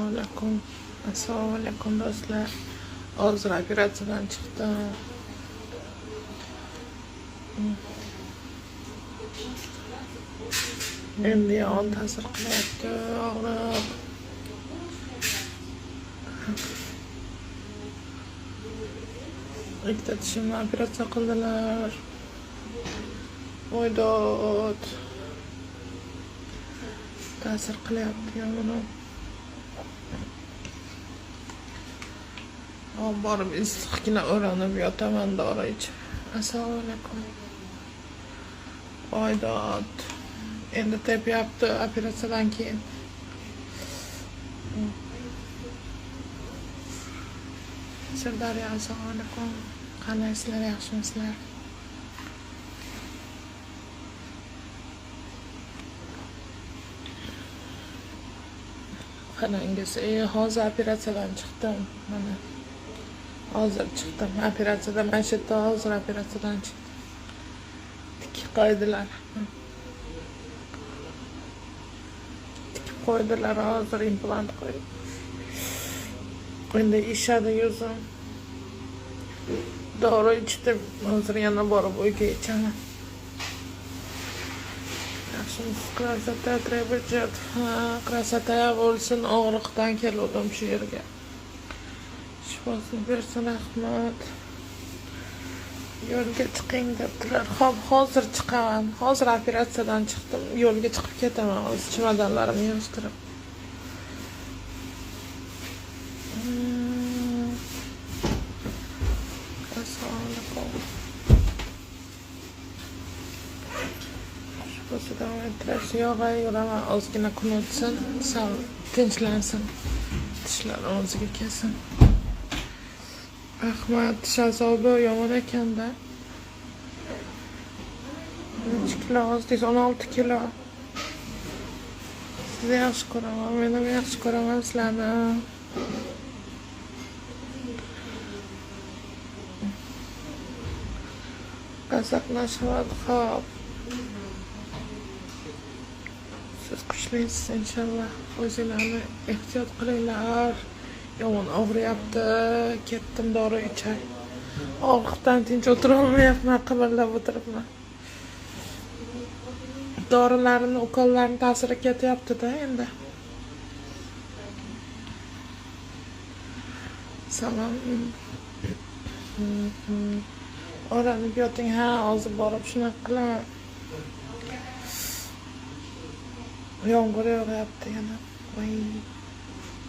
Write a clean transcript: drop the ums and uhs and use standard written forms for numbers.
Alaykum. Assalomu alaykum, do'stlar. Hozir operatsiyadan chiqdim. Endi yomon ta'sir qilyapti, og'riq. Ikkita tishimni operatsiya qildilar. Voy dod. Ta'sir qilyapti yomon. Hop, borib issiqqina o'ranib yotaman dori ichib. Assalomu alaykum. Voy dod. Endi tepyapti operatsiyadan keyin. Sirdaryo, assalomu alaykum. Qandaysizlar, yaxshimisizlar? Qarangiz, hozir operatsiyadan chiqdim. Mana. Hozir chiqdim operatsiyadan. Mana shu yerda hozir operatsiyadan chiqdim. Tikib qo'ydilar. Tikib qo'ydilar, hozir implant qo'yib. Endi ishadi yuzim. Dori ichdim. Hozir yana borib uyga ichaman. Yaxshimisiz? Красота требует. Ha, красота bo'lsin, og'riqdan keluvdim shu yerga. Shifosini bersin, rahmat. Yo'lga chiqing debdilar. Xo'p, hozir chiqaman. Hozir operatsiyadan chiqdim. Yo'lga chiqib ketaman hozir chemodanlarimni yig'ishtirib. Assalomu alaykum. Shifosini davom ettirish. Yo'q, yuraman. Ozgina kun o'tsin, sal tinchlansin. Tishlarim o'ziga kelsin. Rahmat, tish azobi yomon ekanda. Necha kilo ozdingiz? 16 kilo. Sizni yaxshi ko'raman, men ham yaxshi ko'raman sizlarni. Qazaqlashvat, xo'p. Siz kuchlisiz inshaalloh. O'zinglarni ehtiyot qilinglar. Yomon og'riyapti. Ketdim dori ichay. Og'riqdan tinch o'tira olmayapman, qimirlab o'tiribman. Dorilarni, ukollarni ta'siri ketyapti-da endi. Salom. O'ranib yoting, ha, hozir borib shunaqa qilaman. Yomg'ir yog'yapti yana. Voy.